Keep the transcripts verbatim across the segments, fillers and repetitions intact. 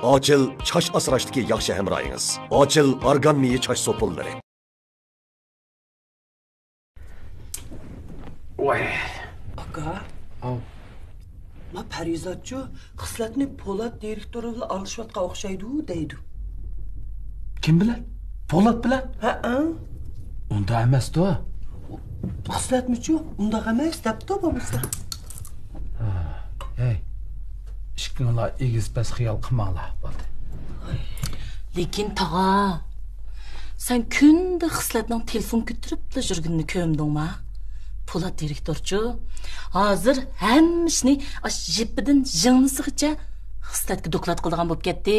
ئاچىل چاچ ئاسراشتىكى ياخشى ھەمراھىڭىز. ئاچىل ئارگان مېيى چاچ سوپۇنلىرى. ۋاي. ئاكا. ئاۋ. ما پەرىزاتچۇ خىسلەتنى پولات دىرېكتور بىلەن ئارىلىشىۋاتقان ئوخشايدۇ دەيدۇ. كىم بىلەن؟ پولات بىلەن؟ ھەئە. ئۇنداق ئەمەستۇ. خىسلەتمىچۇ ئۇنداق ئەمەس دەپتۇ بولمىسا. ھەي، ئىككىڭلار ئېگىز پەس خىيال قىلماڭلار، بولدى. لېكىن تاغا، سەن كۈندە خىسلەتنىڭ تېلېفون كۆتۈرۈپلا يۈرگىنىنى كۆرمىدىڭما؟ پولات دىرېكتورچۇ، ھازىر ھەممە ئىشنى ئاش يىپىدىن يىڭنىسىغىچە خىسلەتكە دوكلات قىلىدىغان بولۇپ كەتتى.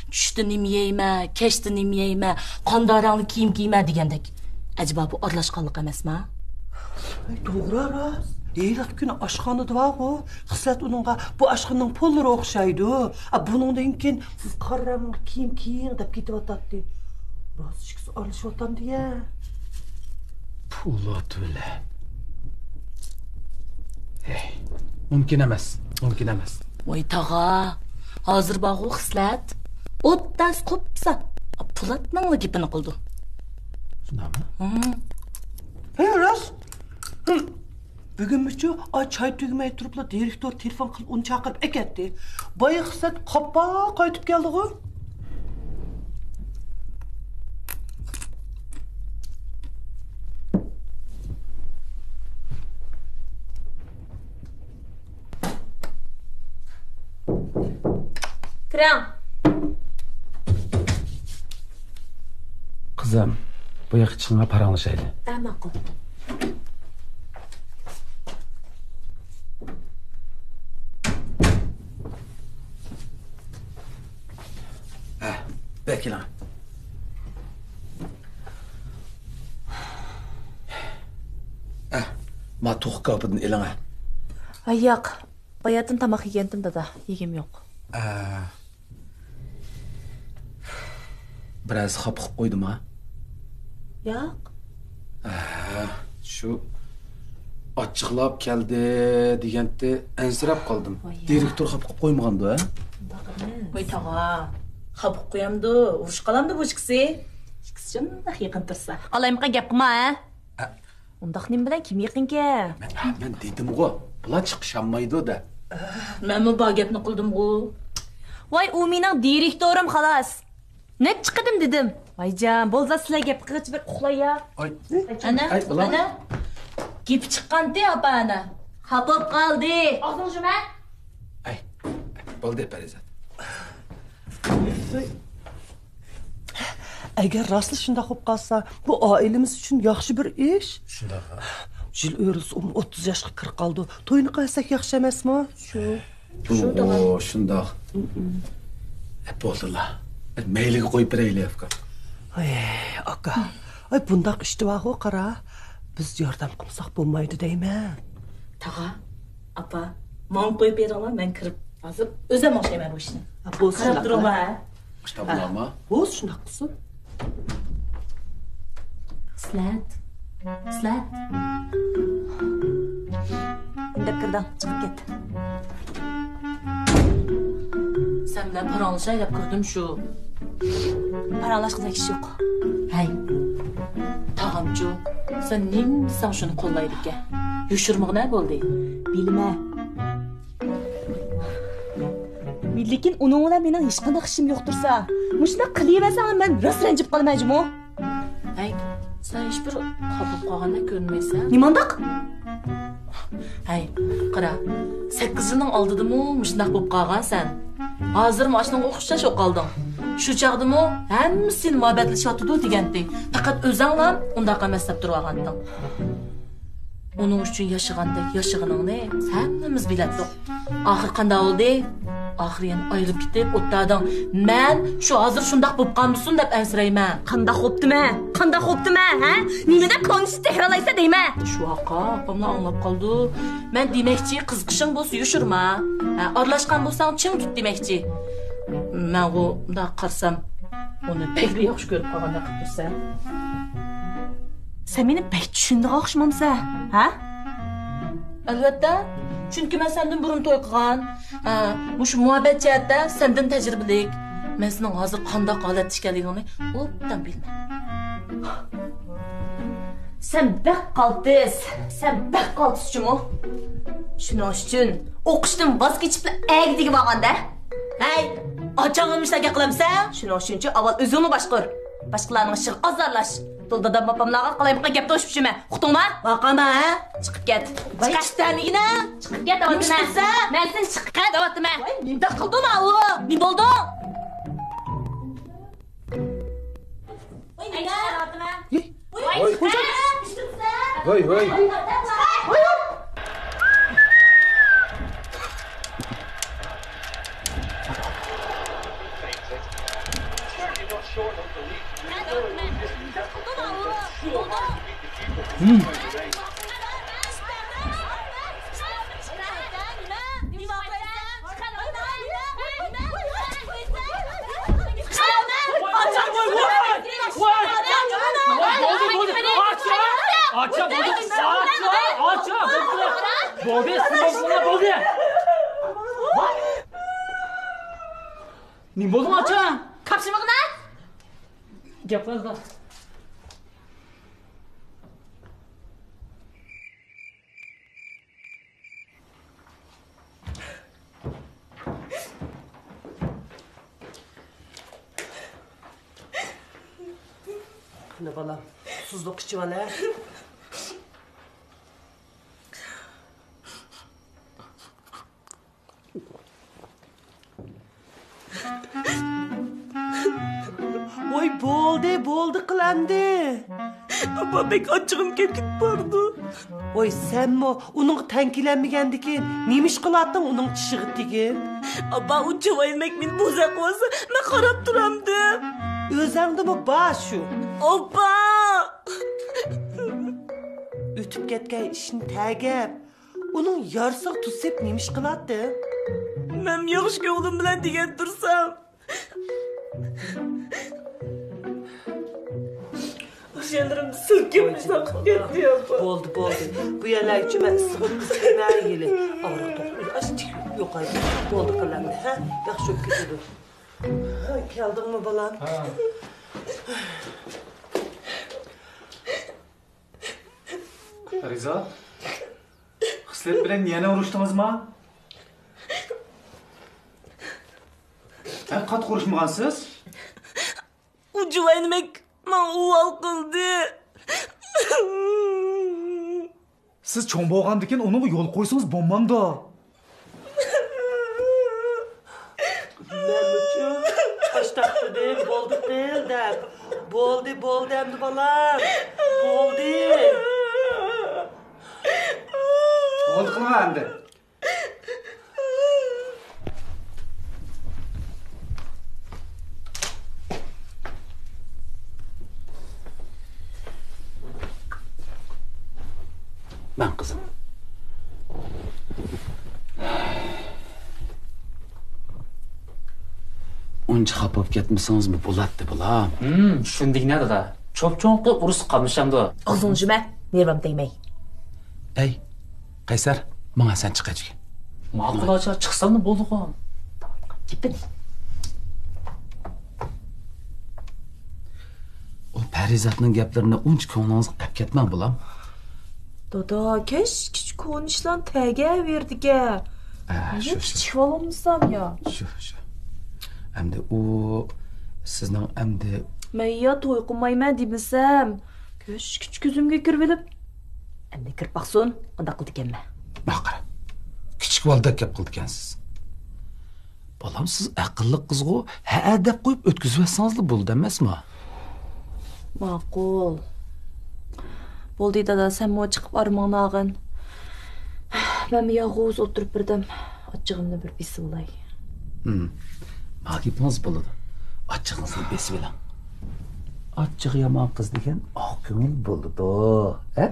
چۈشتە نېمە يەيمەن، كەچتە نېمە يەيمەن، قانداق رەڭلىك كىيىم كىيىمەن دېگەندەك. ئەجەبا بۇ ئارىلاشقانلىق ئەمەسما؟ ئەي، توغرا راست. ھېلىقى كۈنى ئاشخانىدا بارغۇ، خىسلەت ئۇنىڭغا بۇ ئاشخانىنىڭ پوللىرى ئوخشايدۇ. ئا، بۇنىڭدىن كېيىن سىز قارا رەڭلىك كىيىم كىيىڭ دەپ كېتىۋاتاتتى. راست ئىككىسى ئارىلىشىۋاتامدۇ يا؟ پولات بىلەن. ھەي، مۇمكىن ئەمەس، مۇمكىن ئەمەس. ۋاي تاغا، ھازىر بارغۇ خىسلەت. ئوت تاس قوپسا، پولاتنىڭلا گېپىنى قىلىدۇ. شۇنداقمۇ؟ ھىم. ھەي، راست. ھىم. بۈگۈنمۇچۇ، ئاي، چاي تۈگىمەي تۇرۇپلا دىرېكتور تېلېفون قىلىپ ئۇنى چاقىرىپ ئەكەتتى. بايا خىسلەت قاپا قايتىپ كەلدىغۇ. كىرىڭ. قىزىم، بۇ ياققا چىقىڭلار، پاراڭلىشايلى. ھە، ماقۇل. ھە، بەر كېلىڭ. ھە، ما توخۇ كاۋىپىدىن ئېلىڭ، ھە. ھە، ياق. باياتىن تاماق يېگەنتىم، دادا. يېگۈم يوق. ئە، بىرەرسى خاپا قىلىپ قويدىما؟ ياق. ئە، شۇ ئاچچىقلاپ كەلدى دېگەنتى، ئەنسىرەپ قالدىم. ۋاي يا. دىرېكتور خاپا قىلىپ قويمىغاندۇ، ھە؟ ئۇنداق ئەمەس. ۋاي تاغا، خاپا قىلىپ قويامدۇ؟ ئۇرۇشۇپ قالامدۇ بۇ ئىككىسى؟ ئىككىسى شۇنداق يېقىن تۇرسا. قالايمىقان گەپ قىلما، ھە؟ ئە. ئۇنداق نېمە بىلەن كىم يېقىنكەن؟ مەن، مەن دېدىمغۇ، بۇلار چىقىشالمايدۇ دە. مەنمۇ بار گەپنى قىلدىمغۇ. ۋاي، ئۇ مېنىڭ دىرېكتورۇم خالاس. نەچچە قېتىم دېدىم. ۋايجان، بولسا سىلەر گەپ قىلغىچە بىر ئۇخلايا. ئاي. ئەنە، ئاي، بۇلار. ئەنە. گېپى چىققانتى ئاپا ئەنە. خاپا بولۇپ قالدى. ئاغزىڭنى يۇمە. ئەي، بولدى پەرىزات. ئەگەر راستلا شۇنداق بولۇپ قالسا، بۇ ئائىلىمىز ئۈچۈن ياخشى بىر ئىش. شۇنداق. يىل ئۆرۈلسە ئۇمۇ ئوتتۇز ياشقا كىرىپ قالىدۇ. تويىنى قىلساق ياخشى ئەمەسمۇ؟ شۇ. شۇ شۇنداق. ئە، بولدىلا. مەيلىگە قويۇپ بېرەيلى، ئاكا. ئاي، ئاكا. ئاي، بۇنداق ئىشتا بارغۇ، قارا. بىز ياردەم قىلمىساق بولمايدۇ دەيمەن. تاغا، ئاپا، ماڭا قويۇپ بېرىڭلار، مەن كىرىپ ھازىر ئۆزۈم ئوڭشايمەن بۇ ئىشنى. ھە، بولسۇن، قاراپ تۇرۇڭلار، ھە؟ مۇشۇنداق بولامۇ؟ بولسۇن، شۇنداق قىلسۇن. خىسلەت. خىسلەت. ئىندەپ كىردىڭ، چىقىپ كەت. سەن بىلەن پاراڭلىشاي دەپ كىردىم شۇ. پاراڭلاشقۇدەك ئىش يوق. ھەي، تاغامچۇ، سەن نېمە دېسەڭ شۇنى قوللايدىكەن. يوشۇرمىغىنە بولدى. بىلىمە. لېكىن ئۇنىڭ بىلەن مېنىڭ ھېچقانداق ئىشىم يوق تۇرسا، مۇشۇنداق قىلىۋەرسەڭ مەن راست رەنجىپ قالىمەن جۇمۇ. ھەي، سەن ھېچبىر خاپا بولۇپ قالغاندەك كۆرۈنمەيسەن. نېمانداق؟ ھەي، قارا، سەككىز يىلنىڭ ئالدىدىمۇ مۇشۇنداق بولۇپ قالغانسەن. ھازىرمۇ ئاشۇنىڭغا ئوخشاش بولۇپ قالدىڭ. شۇ چاغدىمۇ ھەممىسى سېنى مۇھەببەتلىشىۋاتىدۇ دېگەنتى. پەقەت ئۆزەڭلا ئۇنداق ئەمەس دەپ تۇرۇۋالغانتىڭ. ئۇنىڭ ئۈچۈن ياشىغاندەك ياشىغىنىڭنى ھەممىمىز بىلەتتۇق. ئاخىرى قانداق بولدى؟ ئاخىرى يەنە ئايرىلىپ كېتىپ ئولتۇردۇڭ. مەن شۇ ھازىر شۇنداق بولۇپ قالمىسۇن دەپ ئەنسىرەيمەن. قانداق بوپتىمەن؟ قانداق بوپتىمەن، ھە؟ نېمىدە كونىسى تەھرىرلايسەن دەيمەن؟ شۇ ئاقا، ئاپاملا ئاڭلاپ قالىدۇ. مەن دېمەكچى، قىزىقىشىڭ بولسا يوشۇرما. ھە، ئارىلاشقان بولساڭ چىڭ تۇت دېمەكچى. مەنغۇ مۇنداق قارىسام، ئۇنى بەكلا ياخشى كۆرۈپ قالغاندەك قىلىپ تۇرسەن. سەن مېنى بەك چۈشىنىدىغان ئوخشىمامسەن، ھە؟ ئەلۋەتتە، چۈنكى مەن سەندىن بۇرۇن توي قىلغان. ھە، مۇشۇ مۇھەببەت جەھەتتە سەندىن تەجرىبىلىك. مەن سېنىڭ ھازىر قانداق ھالەتتە ئىكەنلىكىڭنى ئوبدان بىلىمەن. سەن بەك قالتىس، سەن بەك قالتىس جۇمۇ. شۇنىڭ ئۈچۈن ئوقۇشتىن ۋاز كېچىپلا ئەگىدىگە بارغاندا. ھەي، ئاچاڭ ئىشلار گەپ قىلامسەن؟ شۇنىڭ ئۈچۈنچۇ ئاۋۋال ئۆزۈڭنى باشقۇر. باشقىلارنىڭ ئىشىغا ئازارلاش. دادام ئاپاملارغا قالايمىقان گەپ توشۇپ يۈرمە. ئۇقتۇڭما؟ باقاما، ھە؟ چىقىپ كەت. ۋاي، چىقىپ كەت دېگىنە. چىقىپ كەت دەۋاتىمەن. مەن سېنى چىقىپ كەت دەۋاتىمەن. ۋاي، نېمىداق قىلدىم ئاۋۇ؟ نېمە بولدۇڭ؟ ۋاي، نېمە؟ ۋاي، ۋاي. ۋاي، ۋاي. بولدى، بولدى، بولدى. نېمە بولدۇڭ، ئاچا؟ قاپشىمىغىنا. گەپ قىلغا. قېنى بالام، سۇسلۇق ئىچىۋال ھە. ۋاي، بولدى، بولدى قىل ئەمدى. ئاپا، بەك ئاچچىقىم كېلىپ كېتىپ بارىدۇ. ۋاي، سەنمۇ ئۇنىڭغا تەڭكىلەنمىگەندىكىن نېمە ئىش قىلاتتىڭ ئۇنىڭ چىشىغا تېگىپ؟ ئاپا، ئۇ چىۋاينىمەك مېنى بوزەك قىلىۋاتسا، مەن قاراپ تۇرامدىم. ئۆزەڭدىمۇ بار شۇ. ئاپا! ئۆتۈپ كەتكەن ئىشنى تەگەپ، ئۇنىڭ يارىسىغا تۇز سېپىپ نېمە ئىش قىلاتتىڭ؟ مەن ياخشى كۆڭلۈم بىلەن دېگەن تۇرسام. ئاشۇ يەرلىرىمدە سىلكىپ، ساقىپ كەتتى، ئاپا. بولدى، بولدى. بۇ يەرلەرگىچە مەن ئىسسىق ئۆتكۈزۈپ بېرەيلى. ئاغرىق توختىمىدى، ئاشۇ تىك يوقايدۇ. بولدى، قىلامدى، ھە؟ ياخشى بولۇپ كېتىدۇ. ھە، كەلدىڭمۇ، بالام؟ ھە. پەرىزات، خىسلەت بىلەن يەنە ئۇرۇشتىڭىزما؟ بەك قاتتىق ئۇرۇشمىغانسىز؟ ئۇ جۇۋاينىمەك ماڭا ئۇۋال قىلدى. سىز چوڭ بولغاندىكىن ئۇنىڭغا يول قويسىڭىز بولمامدۇ؟ مەنمۇچۇ ئاشتاق دېدىم، بولدى قىل دەپ. بولدى، بولدى ئەمدى بالام. بولدى. بولدى قىلما ئەمدى. ماڭ، قىزىم. ئۇنچە خاپا بولۇپ كەتمىسىڭىزمۇ بولاتتى، بالام. ھىم، شۇندىكىنە، دادا. چوپچوڭقى ئۇرۇس قاملىشامدۇ؟ ئاغزىڭنى يۇمە، نېرۋام تەگمەي. ئەي، قەيسەر، ماڭا سەن چىق ئەجىگە. ماقۇل، ئاچا، چىقساملا بولدىغۇ. گېپىنى. ئۇ پەرىزاتنىڭ گەپلىرىنى ئۇنچە كۆڭلىڭىزگە ئەپ كەتمەڭ، بالام. دادا، كەچكىچە كونا ئىشلارنى تەگەۋېرىدىكەن. ئە، شۇ، شۇ. كىچىك بالامسام يا؟ شۇ، شۇ. ئەمدى ئۇ سىزنىڭ ئەمدى. مەن يا توي قىلمايمەن دېمىسەم، كەچكىچە كۆزۈمگە كىرىۋېلىپ، ئەمدى كىرىپ باقسۇن، قانداق قىلىدىكەنمەن. باققىرا، كىچىك بالىدەك گەپ قىلىدىكەنسىز. بالام، سىز ئەقىللىق قىزغۇ، ھەئە دەپ قويۇپ ئۆتكۈزۈۋەتسىڭىزلا بولىدۇ ئەمەسما؟ ماقۇل. بولدى دادا، سەنمۇ چىقىپ ئارمىڭنى ئالغىن. مەنمۇ يالغۇز ئولتۇرۇپ بىردەم ئاچچىقىمنى بىر بېسىۋالاي. ھىم. ما گېپىڭىز بولىدۇ. ئاچچىقىڭىزنى بېسىۋېلىڭ. ئاچچىقى يامان قىز دېگەن ئاق كۆڭۈل بولىدۇ. ھە؟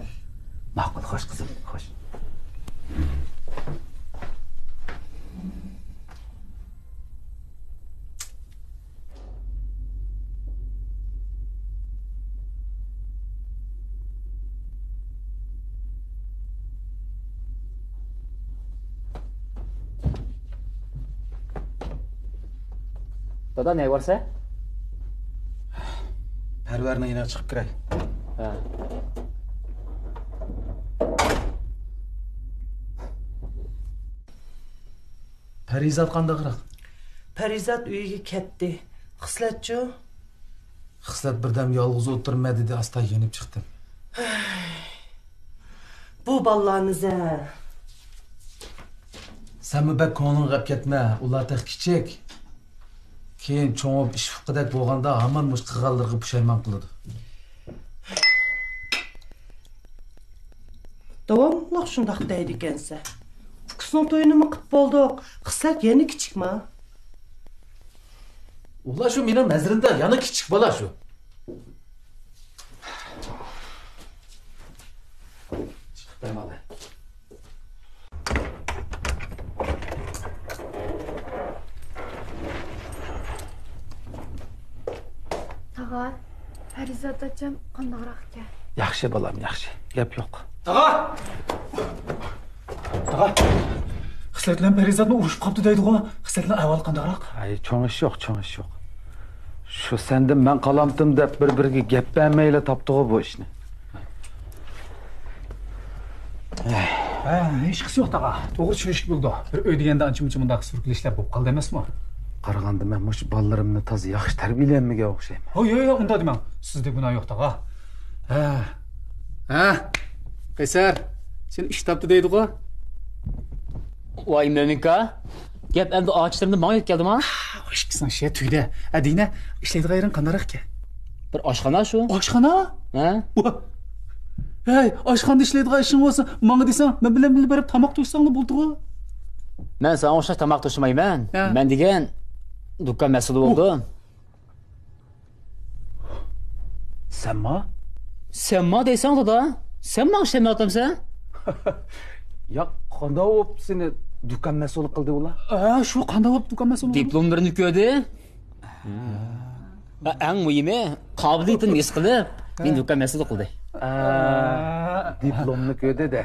ماقۇل، خوش قىزىم، خوش. دادا، نەگە بارسەن؟ پەرۋەرنىڭ يېنىغا چىقىپ كىرەي. ھە. پەرىزات قانداقراق؟ پەرىزات ئۆيىگە كەتتى. خىسلەتچۇ؟ خىسلەت بىردەم يالغۇز ئولتۇرىمەن دېدى، ئاستا يېنىپ چىقتىم. بۇ بالىلارنى زە. سەنمۇ بەك كۆڭلۈڭ غەپ كەتمە، ئۇلار تېخى كىچىك. كېيىن چوڭىيىپ ئىش ئۇققۇدەك بولغاندا ھامان مۇشۇ قىلغانلىرىغا پۇشايمان قىلىدۇ. داۋاملىق شۇنداق دەيدىكەنسەن. ئۇكىسىنىڭ تويىنىمۇ قىپ بولدۇق. خىسلەت يەنە كىچىكما؟ ئۇلار شۇ مېنىڭ نەزىرىمدە يەنە كىچىك بالا شۇ. چىقىپ بەرمەڭلار. تاغا، پەرىزات ئاچام قانداقراق ئىكەن؟ ياخشى بالام، ياخشى. گەپ يوق. تاغا! تاغا! خىسلەت بىلەن پەرىزاتمۇ ئۇرۇشۇپ قاپتۇ دەيدىغۇ. خىسلەتنىڭ ئەھۋالى قانداقراق؟ ئاي، چوڭ ئىش يوق، چوڭ ئىش يوق. شۇ سەندىن مەن قالامتىم دەپ بىر-بىرىگە گەپ بەرمەيلا تاپتىغۇ بۇ ئىشنى. ھە، ھېچقىسى يوق، تاغا. توغرا چۈشىنىشكە بولىدۇ. بىر ئۆي دېگەندە ئانچە-مۇنچە مۇنداق سۈركىلىشلەر بولۇپ قالدى ئەمەسمۇ؟ قارىغاندا مەن مۇشۇ بالىلىرىمنى تازا ياخشى تەربىيەلىيەلمىگەن ئوخشايمەن. ھو، ياق، ياق، ئۇنداق دېمەڭ. سىزدە گۇناھ يوق، تاغا. ھە. ھە؟ قەيسەر، سېنى ئىش تاپتى دەيدىغۇ؟ ۋاي، مۆمىنكا. گەپ ئەمدى ئاچىلىرىمدىن ماڭا يۆتكەلدىما؟ ئىككىسىنىڭ ئىشى تۈگىدى. ھە، دېيىنە، ئىشلەيدىغان يېرىڭ قانداقراق ئىكەن؟ بىر ئاشخانا شۇ. ئاشخانا؟ ھە؟ ۋا! ھەي، ئاشخانىدا ئىشلەيدىغان ئىشىڭ بولسا، ماڭا دېسەڭ، مەن بىلەن بىللە بېرىپ تاماق توشۇساڭلا بولدىغۇ. مەن ساڭا ئوخشاش تاماق توشۇمايمەن. ھە. مەن دېگەن دۇكان مەسئۇلى بولدۇم. سەنما؟ سەنما دەيسەن، دادا. سەن ماڭا ئىشەنمەيۋاتامسەن؟ ياق، قانداق بولۇپ سېنى دۇكان مەسئۇلى قىلدى ئۇلار؟ ھە، شۇ قانداق بولۇپ دۇكان مەسئۇلى قىلدى؟ دىپلوملىرىنى كۆردى. ھە. ۋە ئەڭ مۇھىمى، قابىلىيىتىمنى ھېس قىلىپ، مېنى دۇكان مەسئۇلى قىلدى. ھە، دىپلومنى كۆردى-دە.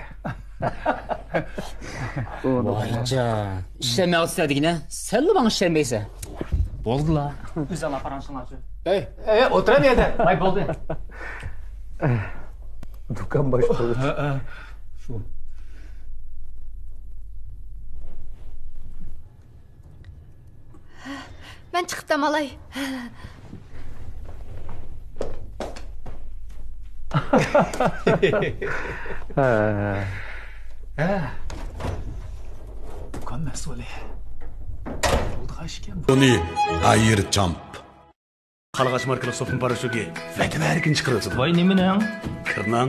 ۋايجان، ئىشەنمەيۋاتىسەن دېگىنە، سەنلا ماڭا ئىشەنمەيسەن. بولدىلا. ئۆزۈڭلار پاراڭلىشىڭلارچۇ. ئەي، ئەي، ئولتۇرۇڭ يەردە. ۋاي، بولدى. دۇكان باشقۇرغۇچى. ھە، ھە. شۇ. مەن چىقىپ دەم ئالاي. ھە. دۇكان مەسئۇلى. بولىدىغان ئىشكەن بۇ. تونى ئاير چامپ. قارلىغاچ ماركىلىق سوپۇن پاراشوكى ۋەتەۋەرىكىنى چىقىرىۋېتىدۇ. ۋاي، نېمىنىڭ؟ كىرنىڭ.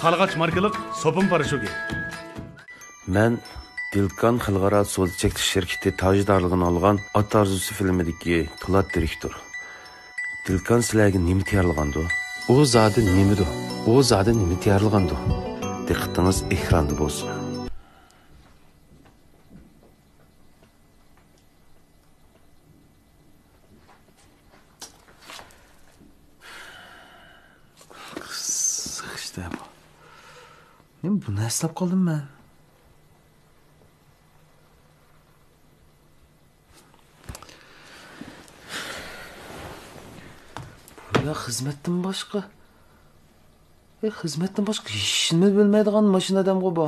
قارلىغاچ ماركىلىق سوپۇن پاراشوكى. مەن دىلكان خەلقئارا سودا چەكلىك شىركىتى تاجدارلىقىنى ئالغان ئات ئارزۇسى فىلىمىدىكى پولات دىرېكتور. دىلكان سىلەرگە نېمە تەييارلىغاندۇ؟ ئۇ زادى نېمىدۇ؟ ئۇ زادى نېمە تەييارلىغاندۇ؟ دىققىتىڭىز ئېكراندا بولسۇن. قىزىق ئىشتە بۇ. نېمە، بۇنى ئەسلەپ قالدىم مەن. بۇ يا خىزمەتتىن باشقا. ئە، خىزمەتتىن باشقا ھېچنېمە بىلمەيدىغان ماشىنا ئادەمغۇ بۇ.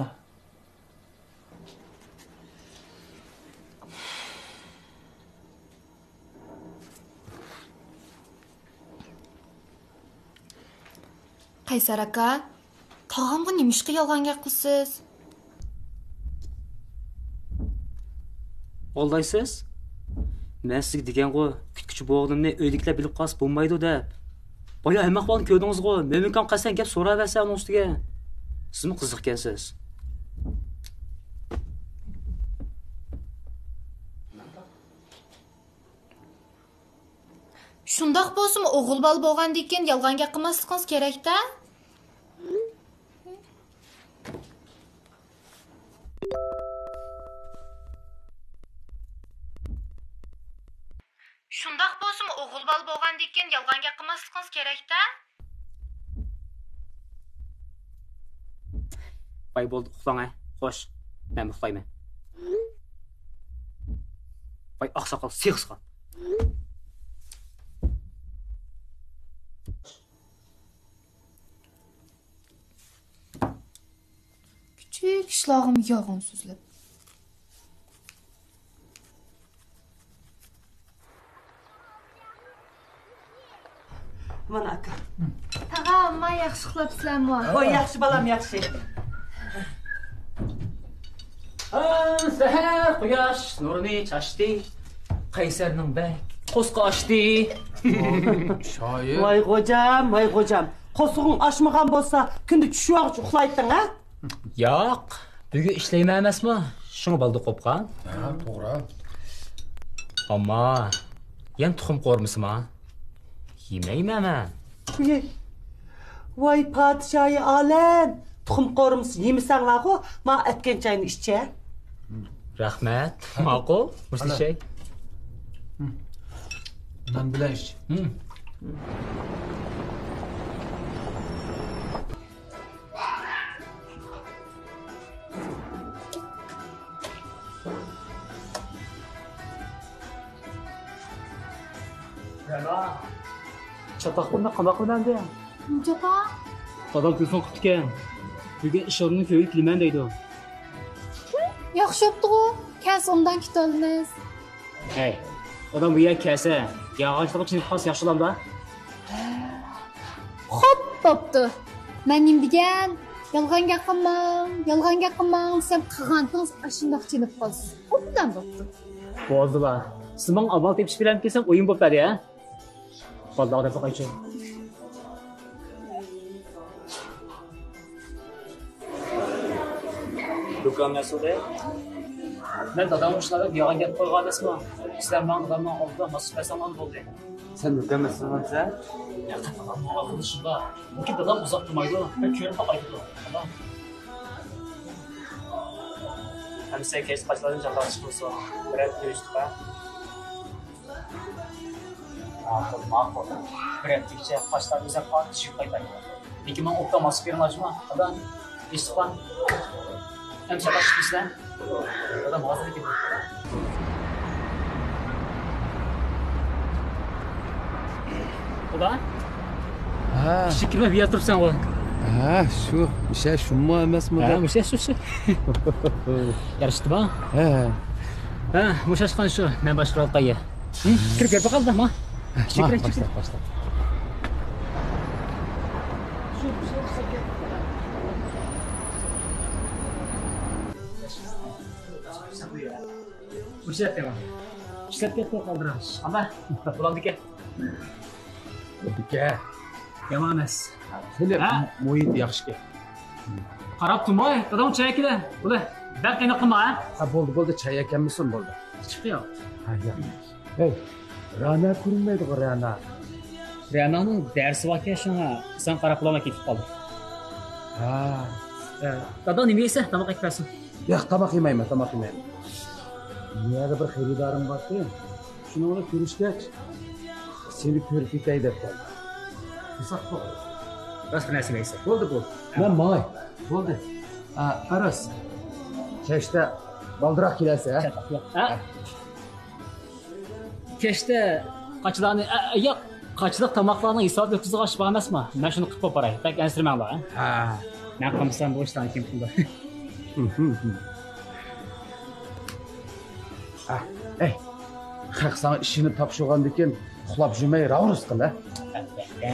قەيسەر ئاكا، تاغامغا نېمىشقا يالغان گەپ قىلىسىز؟ ئالدايسىز؟ مەن سىزگە دېگەنغۇ، كۈتكۈچى بولغىنىمنى ئۆيدىكىلەر بىلىپ قالسا بولمايدۇ دەپ. بايا ھەممە ئەھۋالنى كۆردىڭىزغۇ، مۆمىنكام قەستەن گەپ سوراۋەرسە ئۇنىڭ ئۈستىگە. سىزمۇ قىزىقكەنسىز. شۇنداق بولسىمۇ، ئوغۇل بالا بولغاندىكىن يالغان گەپ قىلماسلىقىڭىز كېرەك-دە. شۇنداق بولسىمۇ، ئوغۇل بالا بولغاندىكىن يالغان گەپ قىلماسلىقىڭىز كېرەك-دە. ۋاي، بولدى، ئۇخلاڭ ھە. خوش، مەن ئۇخلايمەن. ۋاي، ئاقساقال، سېغىز قال. قىلىشلارغىمۇ يالغان سۆزلەپ. مانا ئاكا. تاغام، ما ياخشى ئۇخلاپسىلەرمۇ؟ ھوي، ياخشى بالام، ياخشى. ھا، سەھەر قۇياش نۇرىنى چاچتى. قەيسەرنىڭ بەك قورسىقى ئاچتى. شايىر. ۋاي غوجام، ۋاي غوجام. قورسىقىڭ ئاچمىغان بولسا، كۈندە چۈش ۋاقىتچە ئۇخلايتتىڭ، ھە؟ ياق، بۈگۈن ئىشلەيمەن ئەمەسمۇ، شۇڭا بالدۇر قوپقان. ھە، توغرا. ئەمما يەنە تۇخۇم قورۇمىسىما؟ يېمەيمەن مەن. ۋاي پادىشاھى ئالەم، تۇخۇم قورۇمىسى يېمىسەڭلارغۇ، ما ئەتكەن چاينى ئىچە. رەھمەت، ماقۇل، مۇشۇ ئىچەي. نان بىلەن ئىچ. رەنا، چاتاق بۇنداق قانداق بىلەندى؟ چاتاق؟ دادام تېلېفون قىپتىكەن. بۈگۈن ئىش ئورنىنىڭ كۆيۈگە كېلىمەن دەيدۇ. ياخشى بوپتىغۇ، كەلسە ئوبدان كېتىۋالىمىز. ھەي، دادام بۇ يەرگە كەلسە، يالغانچىلىققا چېنىپ قالسا ياخشى بولامدا؟ خوپ، بوپتۇ. مەن نېمە دېگەن؟ يالغان گەپ قىلماڭ، يالغان گەپ قىلماڭ دېسەم، قىلغانتىڭىز ئاشۇنداق چېنىپ قالسا ئوبدان بوپتۇ. بولدىلا. سىز ماڭا ئامال تېپىشىپ بېرەمكەنسەڭ ئويۇن بوپبەردى ھە؟ بالداق دەپ باقايچۇ. دۇكان مەسئۇلى، مەن دادامغا شۇنداق دەپ يالغان گەپ قىلغان ئەمەسمۇ؟ سىلەر ماڭا دادامنىڭ ئالدىدا ماسلىشىپ بەرسەڭلارمۇ بولدى. سەن دۇكان مەسئۇلىمۇسەن؟ ياق، دادامنىڭ ئارقىدىشىدا. لېكىن دادام ئۇزاق تۇرمايدۇ. مەن كۆرۈپ باقاي دېدى. ئەمىسە كەچتە قاچىلاردىن جانلار چىقمىسۇن. بىرەر كۆرۈشتۇق ھە. ماقۇل، ماقۇل. بىر ھەپتىگىچە قاچىلارنى ئىزدەپ قايتىپ قايتاي. لېكىن ماڭا ئوبدان ماسلىشىپ بېرىڭلار جۇمۇ. دادا، ئېسىتقان. ئەمىسە قاچىپ كېتىسىلەر. دادام ھازىر كېلىدۇ. دادا؟ ھە. ئىشىك كىرمەي بۇ يەردە تۇرۇپسەنغۇ؟ ھە، شۇ. مۇشە شۇمۇ ئەمەسمۇ ھە، دەپ. مۇشە شۇ، شۇ. يارىشتىما؟ ھە. ھە، مۇشاشقان شۇ. مەن باشقۇرۇۋاتقان يەر. كىرىپ كىرىپ باقالدا، ما. ئىچىگە كىر، ئىچىگە كىر. باشلا، باشلا. مۇشۇ يەردە. ئىشلەپ كەتتى قالدىراش. ئانا، بولامدىكەن. بولىدىكەن. يامان ئەمەس. خېلى ھە؟ مۇھىتى ياخشىكەن. قاراپ تۇرماي، دادام چاي ئەكېلە. بولە، بەك قىينىق قىلما ھە. ھە، بولدى، بولدى، چاي ئەكەلمىسۇن، بولدى. چىقتى يا. ھە، يا. ھەي، رەنا كۆرۈنمەيدىغۇ، رەنا. رەنانىڭ دەرسى باركەن، شۇڭا ساڭا قاراپ بولالماي كېتىپ قالدىم. ھە. ھە، دادا نېمە يەيسەن؟ تاماق ئەكىپ بەرسۇن. ياق، تاماق يېمەيمەن، تاماق يېمەيمەن. بۇ يەردە بىر خېرىدارىم بارتى. شۇنىڭ بىلەن كۆرۈشكەچ، سېنى كۆرۈپ كېتەي دەپ كەلدىم. قىلساق توغرا. باشقا نەرسە دەيسەن. بولدى، بولدى. مەن ماڭاي. بولدى. ئا، ئەرەس. كەچتە بالدۇراق كېلەرسەن، ھە؟ ھە؟ كەچتە قاچىلارنى، ئە، ئە، ياق، قاچىلىق تاماقلارنىڭ ھېسابىنى ئۆتكۈزىدىغان ئىش بار ئەمەسما؟ مەن شۇنى قىلىپ بوپ باراي. بەك ئەنسىرىمەڭلار، ھە؟ ھە. مەن قىلمىسام بۇ ئىشلارنى كىم قىلىدۇ؟ ھە، ئەي، خەق ساڭا ئىشىنى تاپشۇرغاندىكىن ئۇخلاپ يۈرمەي راۋۇرۇس قىل، ھە؟ ھە،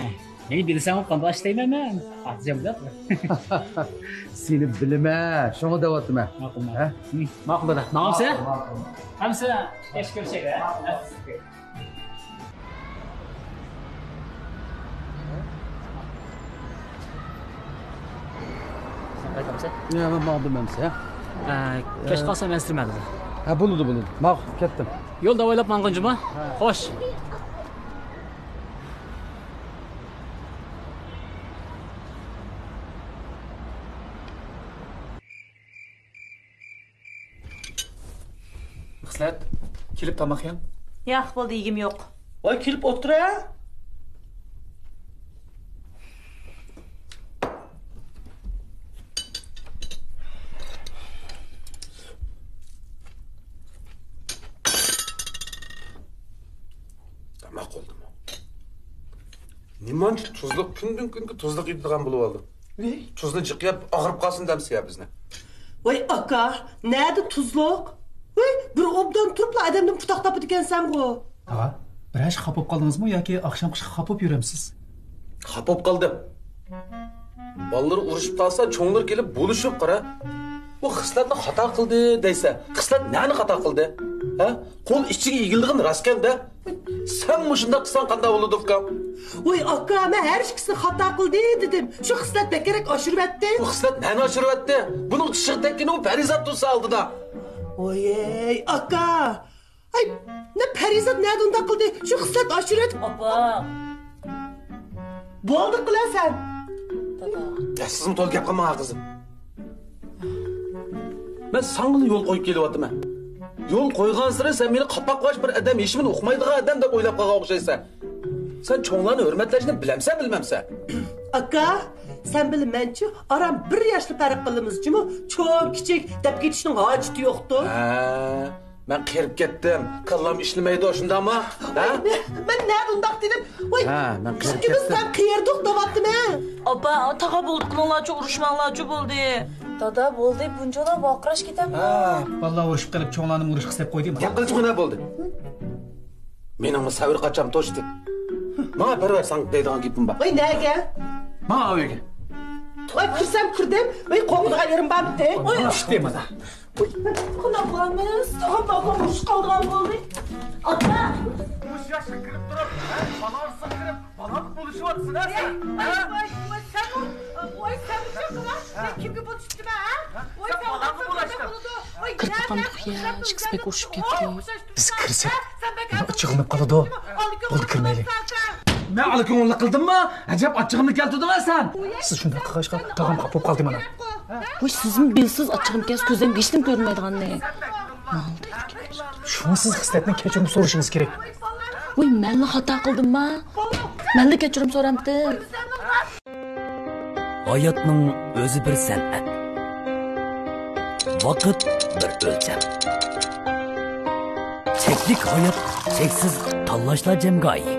مېنى بىلسەڭ قانداق ئىشلەيمەن مەن؟ خاتىرجەم بول. سېنى بىلىمەن، شۇڭا دەۋاتىمەن. ماقۇل، ماقۇل. ھە؟ ماقۇل دادا، ماڭامسەن؟ ماقۇل، ماقۇل. ئەمىسە كەچ كۆرۈشەيلى، ھە؟ سەن قايتامسەن؟ يا، مەن ماڭدىم ئەمسە. ئە، كەچ قالسام ئەنسىرىمە دادا. ھە، بولىدۇ، بولىدۇ. ماقۇل، كەتتىم. يولدا ئاۋايلاپ ماڭغىن جۇما. ھە. خوش. مەقسەت، كېلىپ تاماق يەڭ. ياق، بولدى، يېگۈم يوق. ۋاي، كېلىپ ئولتۇر ھە. تاماق بولدىمۇ؟ نېمانچە تۇزلۇق، كۈندىن كۈنگە تۇزلۇق يېتىدىغان بولۇۋالدىم. ۋەي. تۇزنى جىق يەپ ئاغرىپ قالسۇن دەمسىز يا بىزنى؟ ۋاي ئاكا، نەدە تۇزلۇق؟ ۋاي، بىر ئوبدان تۇرۇپلا ئادەمدىن پۇتاق تاپىدىكەنسەنغۇ. تاغا، بىرەر ئىشقا خاپا بولۇپ قالدىڭىزمۇ ياكى ئاخشامقى ئىشقا خاپا بولۇپ يۈرەمسىز؟ خاپا بولۇپ قالدىم. بالىلىرى ئۇرۇشۇپ قالسا، چوڭلىرى كېلىپ بولۇشۇپ قارا. بۇ خىسلەتنى خاتا قىلدى دەيسە، خىسلەت نەنى خاتا قىلدى؟ ھە؟ قول ئىچىگە ئېگىلىدىغىنى راستكەن-دە. سەن مۇشۇنداق قىلساڭ قانداق بولىدۇ، ئۇكام؟ ۋاي ئاكا، مەن ھەر ئىككىسىنى خاتا قىلدى دېدىم. شۇ خىسلەت بەكرەك ئاشۇرۇۋەتتى. بۇ خىسلەت نەنى ئاشۇرۇۋەتتى؟ بۇنىڭ چىشىغا تەگكىنى ئۇ پەرىزات تۇرسا ئالدىدا. ۋاي ئاكا، ئاي، نە پەرىزات نەدە ئۇنداق قىلدى؟ شۇ خىسلەت ئاشۇرۇۋەت. ئاپا. بولدى قىلە سەن. دادا. يا، سىزمۇ تولا گەپ قىلماڭ، قىزىم. مەن ساڭىلا يول قويۇپ كېلىۋاتىمەن. يول قويغانسېرى سەن مېنى قاپاقلاش بىر ئادەم، ھېچنېمىنى ئۇقمايدىغان ئادەم دەپ ئويلاپ قالغان ئوخشايسەن. سەن چوڭلارنى ھۆرمەتلەشنى بىلەمسەن، بىلمەمسەن؟ ئاكا، سەن بىلەن مەنچۇ ئاران بىر ياشلا پەرق قىلىمىز جۇمۇ، چوڭ، كىچىك دەپ كېتىشنىڭ ھاجىتى يوقتۇ. ھە، مەن قېرىپ كەتتىم. كاللام ئىشلىمەيدۇ، شۇنداقمۇ؟ ھە؟ مەن، مەن نەدە ئۇنداق دېدىم؟ ۋاي، ھە، مەن قېرىپ ئىككىمىز كەتتىم. ھەم قېرىدۇق دەۋاتىمەن. ئاپا، تاغا بولدى، قىلىڭلارچۇ، ئۇرۇشماڭلارچۇ بولدى. دادا، بولدى، بۇنچىلا ۋارقىراش كېتەمدۇ؟ ھە، بالىلار ئۇرۇشۇپ قېلىپ، چوڭلارنىمۇ ئۇرۇشقا سېلىپ قويدى. گەپ قىلچىغۇ نە بولدى؟ مېنىڭمۇ سەۋر قاچام توشتى. ماڭا پەرۋەر، ساڭا دەيدىغان گېپىم بار. ۋاي، نەگە؟ ماڭا ئۆيگە. ۋاي، كىرسەم كىردىم. ۋاي، قوغۇنغا يېرىم بارمىدى. ۋاي، ئىشتى مانا. قوناقلارمىز تاغام باغام ئۇرۇشۇپ قالىدىغان بولدى. ئاتا! مۇشۇ ياشقا كىرىپ تۇرۇپ، ھە، بالا ئارىسىغا كىرىپ، بالا بولۇشۇۋاتىسەن، ھە، سەن؟ ھە؟ ۋاي، ۋاي، ۋاي، سەنمۇ، ۋاي، سەنمۇ چاقىرا. مەن كىمگە بولۇشۇپتىمەن، ھە؟ ۋاي، سەن بالامغا بولاشتىڭ. كىرتىقان تۇغيا، ئىككىسى بەك ئۇرۇشۇپ كەتتى. بىز كىرسەك، ئاچچىقلىنىپ قالىدۇ. بولدى، كىرمەيلى. مەن ئالا كۆڭۈللۈك قىلدىممۇ؟ ئەجەب ئاچچىقىمنى كەلتۈردۈڭ سەن. سىز شۇنداق قىلغاچقا، تاغام خاپا بولۇپ قالدى مانا. ۋاي، سىزمۇ بىلىسىز، ئاچچىقىم كەلسە كۆزۈم ھېچنېمە كۆرمەيدىغاننى. شۇڭا سىز خىسلەتنىڭ كەچۈرۈم سورىشىڭىز كېرەك. ۋاي، مەنلا خاتا قىلدىمما؟ مەنلا كەچۈرۈم سورامتىم. ھاياتنىڭ ئۆزى بىر سەنئەت. ۋاقىت بىر ئۆلچەم. چەكلىك ھايات، چەكسىز تاللاشلار جەمگاھى.